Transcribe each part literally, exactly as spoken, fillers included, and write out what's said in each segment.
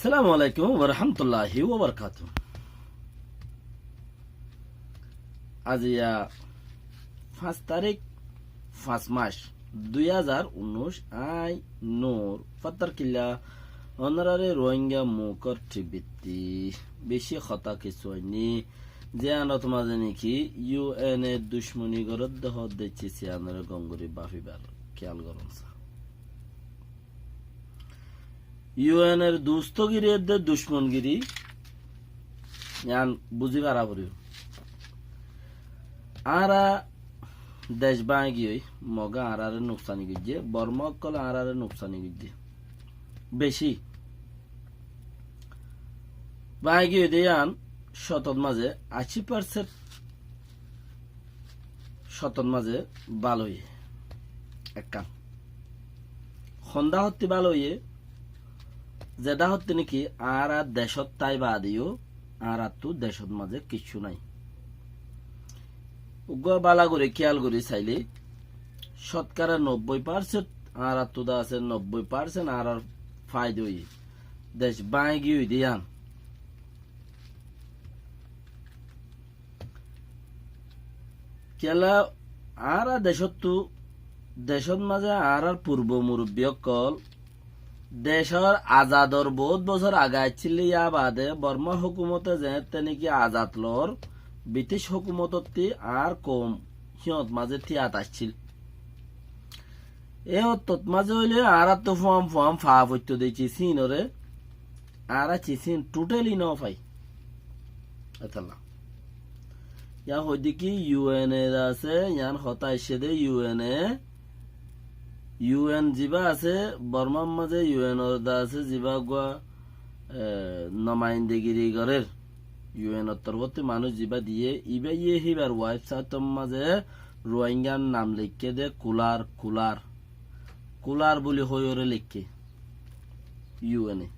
Assalamu alaikum wa rahmatullahi wa barakatuhu. Aziya fañs tarík, fañs mac, dui házar unnúic, añí Nur Fattarkilla, ónorare Ruáingga Mukor thibittí bicí hotá kissú ainní, ziyánot mazé néki U N e ducmoni gorédde hoódde ciz yíanoré gom gorí báfibar kiyál gorón saá. U N er dustogiri edde ducmongiri yián buzí fara foribó. Añára dec báñgi giyói, Mogé añáráre nuksani goijjé, Bormá ókkole añáráre nuksani goijjé. Bicí báñgi giyói de yián cótot mazé ací parsent cótot mazé bála óiye ekkán. Hondá hottí bála óiye, zedá hottí néki añára decót tái baade yó añáráttu decót mazé kiccú nái. Uggúa bála gorí kiyál gorí sailé, cótkara nobbói parsent añáráttu de asé, nobbói parsent añárár faida óiye. Dec báñgi giyói de yián. Kiyólla añára decóttu, decót mazé añárár purbo murubbi ókkol decór azador boóut bosór age aiccíl de, yá baade Bormá hókumote zeéñtte néki azad loór, Bitic hókumotottí añár koum híyot mazé tíyat aiccíl. E ottót mazé óile añáráttu fuam fuam faa foitto de ciz híinoré, añára ciz híin thuthéli nofai. Etálla. Yián hoóidde ki U N e de asé, yián hotá aiccé de U N e, U N zibá asé, Bormár mazé U N or de asé, zibá uggúa, e, nomaindegiri gorér. U N or torfóttu manúic zibá diyé, ibáye híbar website or mazé Ruáingar nam leikké de kulár, kulár. Kulár buli hoiyóre leikké U N e.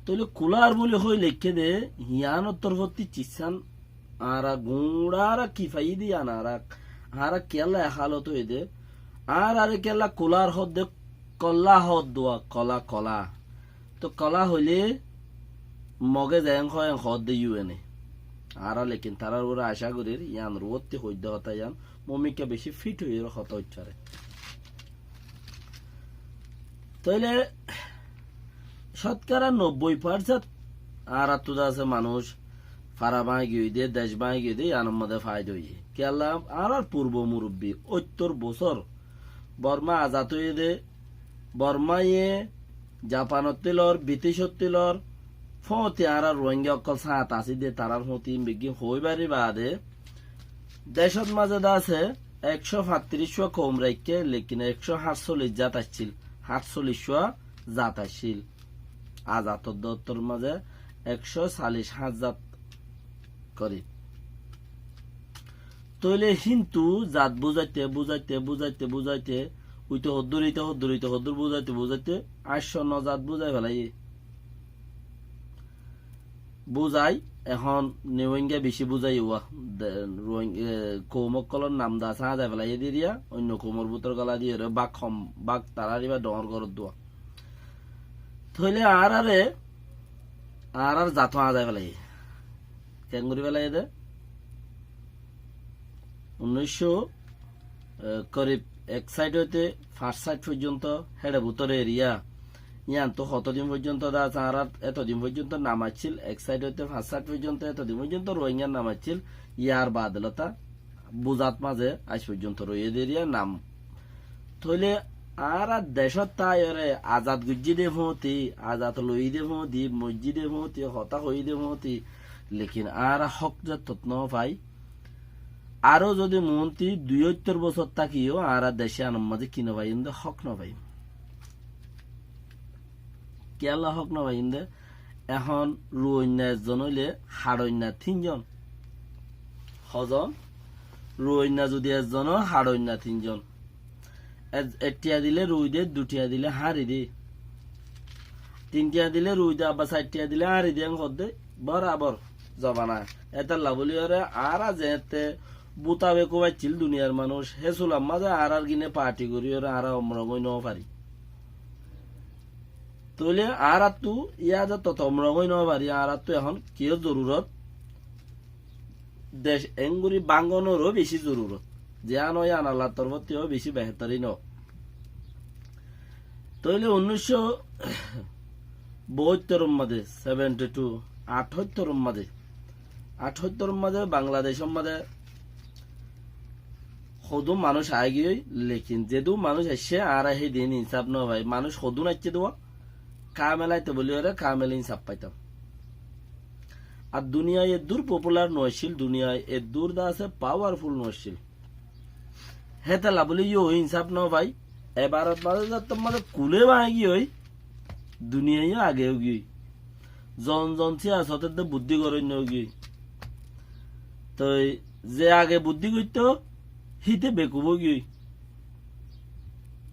Tóile kulár buli hoi leikké de, yiánor torfóttu cizzán añára guñçá añára ki faiyí de yián añára, añára kiyólla e hálot óiye de, añárare kiyólla kulár hoódde, kolla hoódde uá, kola, kola. Tóu kola hoilé Mogé zeén hoó en hoódde U N e. Añára lekin tarár uore acá gorír, yiánor uottí hoóidde hotá yián, mumikká bicí fit óiyoré hotá hoit faré. Tóile cótkara nobbói parsent añáráttu de asé manúic fara báñgi giyói de, dec báñgi giyói de, yiánor mazé faida óiye. Kiyólla añárár purbo murubbi óittor bosór Bormá azad óiye de, Bormáye Japanottí loór, Biticótti loór, fóñti añára Ruáingga ókkol sáñt así de, tarár fóñti ín beggín hoói bari baade, decót mazé de asé ekcó fañttiríc cúa koum raikké, lekin ekcó háñtsollic zat accíl, háñtsollic cúa zat accíl. Azator dottor mazé ekcó sallic háñt zat gorí. Tóile híntu zat buzáite, buzáite, buzáite, buzáite, uite hoddúr, ite hoddúr, ite hoddúr buzáite, buzáite, añcco no zat buzái felaiyé. Buzái, ehón Ruáingga bicí buzái uá. De, Ruáing-, e, koum ókkolór nam de asé añzai felaiyé diriya, oinno koumor bútore gola diyóre bák hom, bák tarár ibá dhoóñr goródde uá. Tóile añáráre, añárár zató añzai felaiyé. Keéngorí felaiyé dé? Unnúiccó, e, korib ek sáit óite fañs sáit foijjonto héçe bútore eriya. Yíantu hotodin foijjonto de asé, añárár etodin foijjonto nam accíl, ek sáit óite fañs sáit foijjonto etodin foijjonto Ruáingar nam accíl, yar baade lóta buzat mazé aij foijjonto roiyé deriya nam. Tóile añára decót táiyoré azad goijjí dé fóñti, azad loiyí dé fóñti, moijjí dé fóñti, hotá hoiyí dé fóñti, lekin añára hók zettót nofai. Aró zodi muúnti dui óttor bosór tákiyó añára dec yíanor mazé ki nofaiyúm dé, hók nofaiyúm. Kiyólla hók nofaiyúm dé? Ehón ruoinna ezzon óile haçoinna tínzon. Hozon? Ruoinna zodi ezzon ó, haçoinna tínzon. Ez-, ek thiañ dile rui de, dui thiañ dile háñri de. Tin thiañ dile rui de, abbar sair thiañ dile háñri de, en hoódde borabor zobana. Étalla bóliyoré añára zeéñtte búta bekuf accíl duniyar manúic, hé sular mazé añárár gine parti goríyoré añára omrong ói nofari. Tóile añáráttu yá ze totom rong ói no fari, añáráttu ehón kiyór zorurot? Dec enggori báñgonoró beci zorurot. Ziyán ói yián Allar torfóttu beci behétorin. Tóile unnúiccó boóttoror mazé, seventy two, athóttoror mazé, athóttoror mazé Bangladecór mazé hodún manúic aigiyói, lekin zedún manúic aiccé, añára hé din insáf no fai. Manúic hodún aiccé dé, kamel aité bóli óre kamel insáf faitam. Ar duniyai eddúr popular no accíl, duniyai eddúr de asé powerful no accíl. Hétolla bóli yó insáf no fai. Ebar mazé zattór mazé kulé báñgi giyói, duniyai yó age ói giyói. Zon zon siyasot edde buddí goróinna ói giyói. Toi ze age buddí goittó, híte bekuf ói giyói.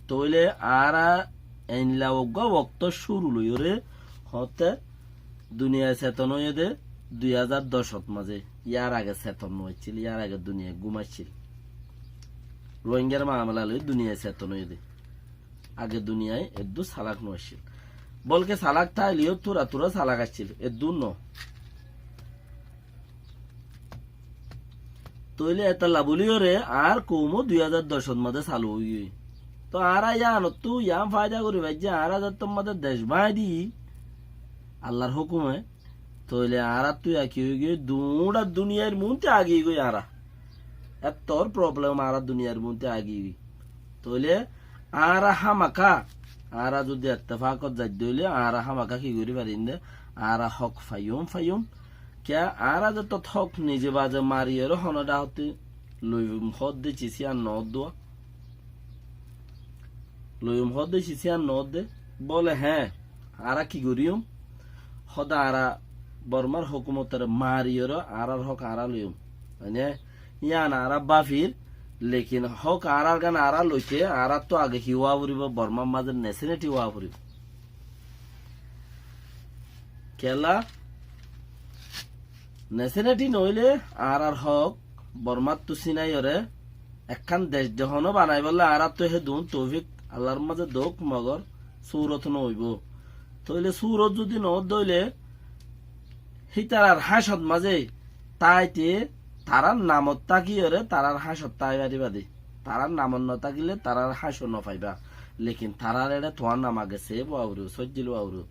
Tóile añára einla uggúa woktór cúru loiyóre hoóñtte duniyai seton óiye dé dui házar docót mazé. Yár age seton no accíl, yár age duniyai gúm accíl. Ruáingar mamela loi duniyai seton óiye dé. Age duniyai eddúr salak no accíl. Bolke salak táile yó tura tura salak accíl, eddúr no. Tóile etolla bóli óre añár koum ó dui házar docót mazé salu ói giyói. Toi añára yíanottú yián faida gorí faijjí, añára zattór mazé dec báñgi diyí Allar hókume, tóile añáráttu yá ki ói giyói, duñra duniyair muúntu age giyói añára. Ettór problem añára duniyair muúntu age giyói. Tóile añára hámaka, añára zodi ettefakot zaidde óile, añára hámaka ki gorí farim dé, añára hók faiyum, faiyum. Kiyá, añára zetót hók nize baze mariyóre honó dhahottí loiyum hoódde, cis yían noódde. Loiyum hoódde, cis yían noódde. Bóle, heé, añára ki goríyum? Hóde añára Bormár hókumotoré mariyóre añárár hók añára loiyum. Mane, yían añára báfir, lekin hók añárár gán añára loite, añáráttu age ki ówa foribó, Bormár mazé neseneti ówa foribó. Kiyólla? Neseneti noóile añárár hók Bormáttu sinaiyóre ekkán dec de honó banaibólla añáráttu hédun toufik Allar mazé douk, mogor súrot noóibou. Tóile súrot zudi noódde óile hítarar háñcot mazé táite tarár namot tákiyóre tarár háñcot tái faribá dé. Tarár namot notákile tarár háñco nofaibá. Lekin tarár eçé tuáñr nam age seif ówa foribó, sóijjil ówa foribó.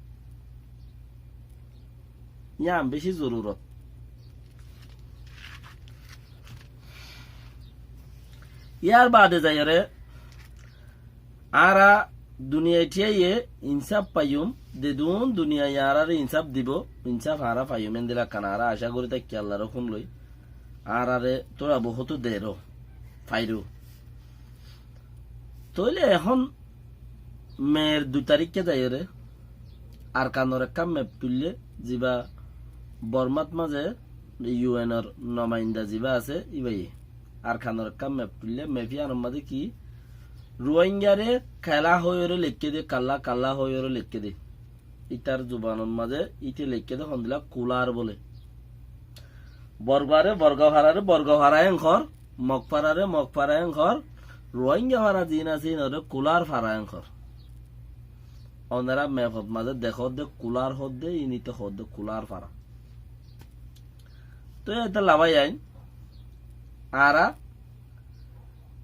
Yían beci zorurot. Yárbaade zaiyóre añára duniyai thíyaiye insáf faiyum, dedún duniyai añáráre insáf dibou, insáf añára faiyum, endila ekkán añára acá gorí táikki Allar hókum loi. Añáráre tóra bohút deró fairó. Tóile ehón Meir dui taríkka zaiyóre Arkanor ekkán mep tuillé, ziba Bormát mazé U N or nomainda ziba asé, íbaye Arkanor ekkán mep tuillé, mep yíanor mazé ki Ruáingaré kela hoiyóre leikké dé, kalla, kalla hoiyóre leikké dé. Ítar zubanor mazé íte leikké dé hondila Kular bóle. Borgaré Borga fararé Borga fara en hoór, Mog fararé Mog fara en hoór, Ruáinga fara ziín asé íinoré Kular fara en hoór. Onorá mepot mazé dekódde Kular hoódde, ín íte hoódde Kular fara. Toi etolla báiyain, añára,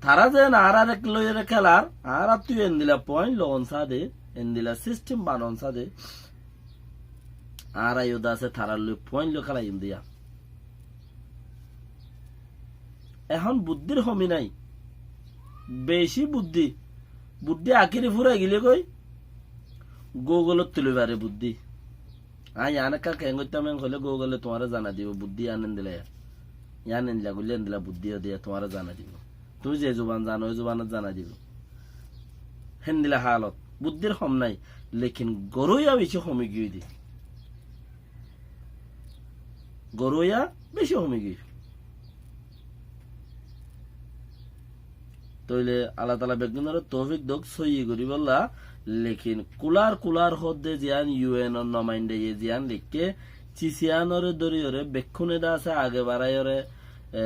tará zeén añáráre loiyóre kélar, añáráttu endila point loon sáde, endila sistem banon sáde, añára yó de asé tarár loi point loi kélaiyum de yá. Ehón buddír homi nái, beci buddí, buddí akéri fúrai gilé goi, Google ot tuli fare buddí. Aññí yián ekká keén goittám en hoilé Google e tuáñre zanai dibou, buddí yián endila. Yián endila goillé endila buddí óiye de tuáñre zanai dibou. Tuñí ze zuban zano, ói zubanot zanai dibou. Héndila hálot. Buddír hom nái. Lekin goróya beci homi giyói de. Goróya beci homi giyói. Tóile Allah taala beggúnoré toufik douk sóiyi goríbolla, lekin Kular Kular hoódde ziyán U N or nomaindaye ziyán leikké, cis yíanoré dóriyoré bekkúne de asé age baráiyoré, e,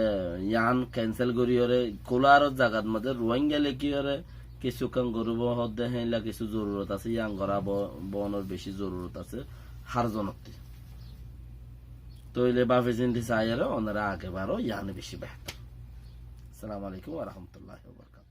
yián kensel goríyoré, Kular or zagat mazé Ruáinga lekíyoré, Kissú kan goríbo hoódde héilla kissú zorurot asé, yián gorá bo-, bonor bicí zorurot asé, hár zonottí. Tóile báfi zindi saiyóre onora age baro, yián bicí behétor. Assalamu alaikum wa rahmatullahi wa barakatuhu.